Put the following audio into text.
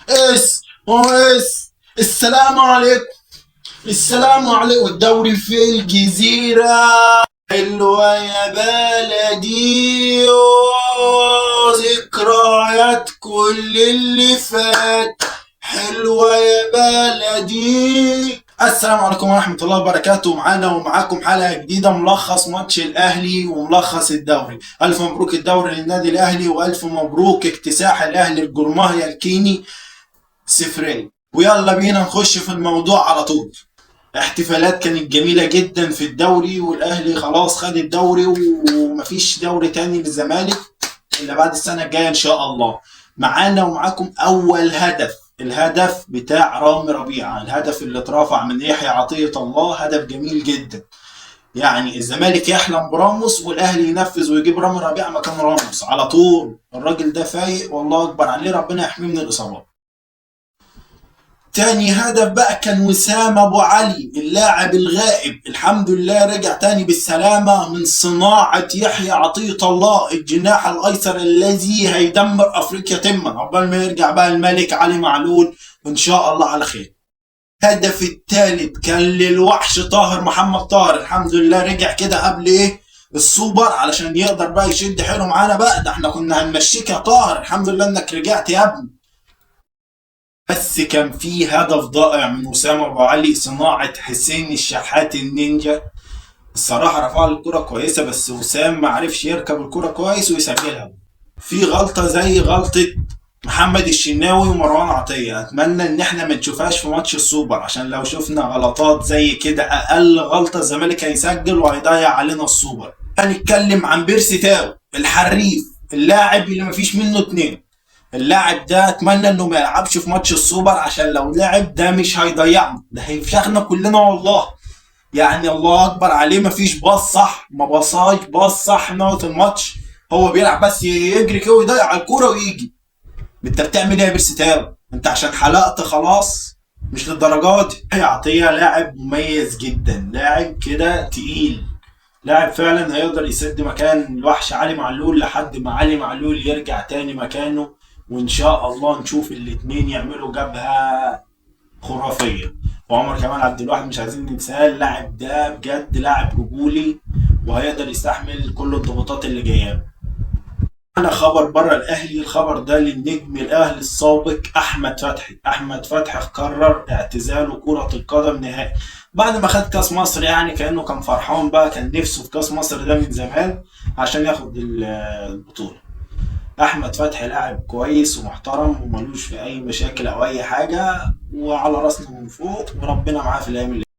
اس اس السلام عليكم، السلام عليكم. الدوري في الجزيرة حلوة يا بلدي، ذكريات كل اللي فات، حلوة يا بلدي. السلام عليكم ورحمة الله وبركاته. معانا ومعاكم حلقة جديدة، ملخص ماتش الأهلي وملخص الدوري. ألف مبروك الدوري للنادي الأهلي، وألف مبروك اكتساح الأهلي الجرماهيا الكيني 0. ويلا بينا نخش في الموضوع على طول. احتفالات كانت جميلة جدا في الدوري، والأهلي خلاص خد الدوري ومفيش دوري تاني للزمالك إلا بعد السنة الجاية إن شاء الله. معانا ومعاكم أول هدف، الهدف بتاع رامي ربيعة، الهدف اللي اترفع من يحيى عطية الله، هدف جميل جدا. يعني الزمالك يحلم براموس والأهلي ينفذ ويجيب رامي ربيعة مكان راموس على طول. الراجل ده فايق والله أكبر عليه، ربنا يحميه من الإصابات. تاني هدف بقى كان وسام ابو علي اللاعب الغائب، الحمد لله رجع تاني بالسلامة، من صناعة يحيى عطية الله الجناح الايسر الذي هيدمر افريقيا تما، عقبال ما يرجع بقى الملك علي معلول وان شاء الله على خير. الهدف الثالث كان للوحش طاهر محمد طاهر، الحمد لله رجع كده قبل ايه السوبر علشان يقدر بقى يشد حيله معانا بقى، ده احنا كنا هنمشيك يا طاهر، الحمد لله انك رجعت يا ابني. بس كان في هدف ضائع من وسام ابو علي، صناعة حسين الشحات النينجا. الصراحة رفع الكرة كويسة، بس وسام ما عرفش يركب الكرة كويس ويسجلها. في غلطة زي غلطة محمد الشناوي ومروان عطية، اتمنى ان احنا ما نشوفهاش في ماتش السوبر، عشان لو شفنا غلطات زي كده اقل غلطة الزمالك هيسجل وهيضيع علينا السوبر. هنتكلم عن بيرسي تاو الحريف، اللاعب اللي مفيش منه اتنين. اللاعب ده اتمنى انه ما يلعبش في ماتش السوبر، عشان لو لعب ده مش هيضيعنا، ده هيفشخنا كلنا والله. يعني الله اكبر عليه، مفيش باص صح، ما باصاش باص صح نهاية الماتش، هو بيلعب بس يجري كده ويضيع الكورة ويجي. انت بتعمل ايه يا بيرسي تاو؟ انت عشان حلقت خلاص؟ مش للدرجات دي. عطية لاعب مميز جدا، لاعب كده تقيل، لاعب فعلا هيقدر يسد مكان الوحش علي معلول لحد ما علي معلول يرجع تاني مكانه، وان شاء الله نشوف الاتنين يعملوا جبهة خرافية. وعمر كمال عبد الواحد مش عايزين ننساه، اللاعب ده بجد لاعب رجولي وهيقدر يستحمل كل الضغوطات اللي جاية. انا خبر بره الاهلي، الخبر ده للنجم الاهلي السابق احمد فتحي. احمد فتحي قرر اعتزاله كرة القدم نهائي بعد ما خد كاس مصر، يعني كانه كان فرحان بقى، كان نفسه في كاس مصر ده من زمان عشان ياخد البطولة. احمد فتحي لاعب كويس ومحترم وملوش في اي مشاكل او اي حاجة، وعلى راسنا من فوق، وربنا معاه في الايام اللي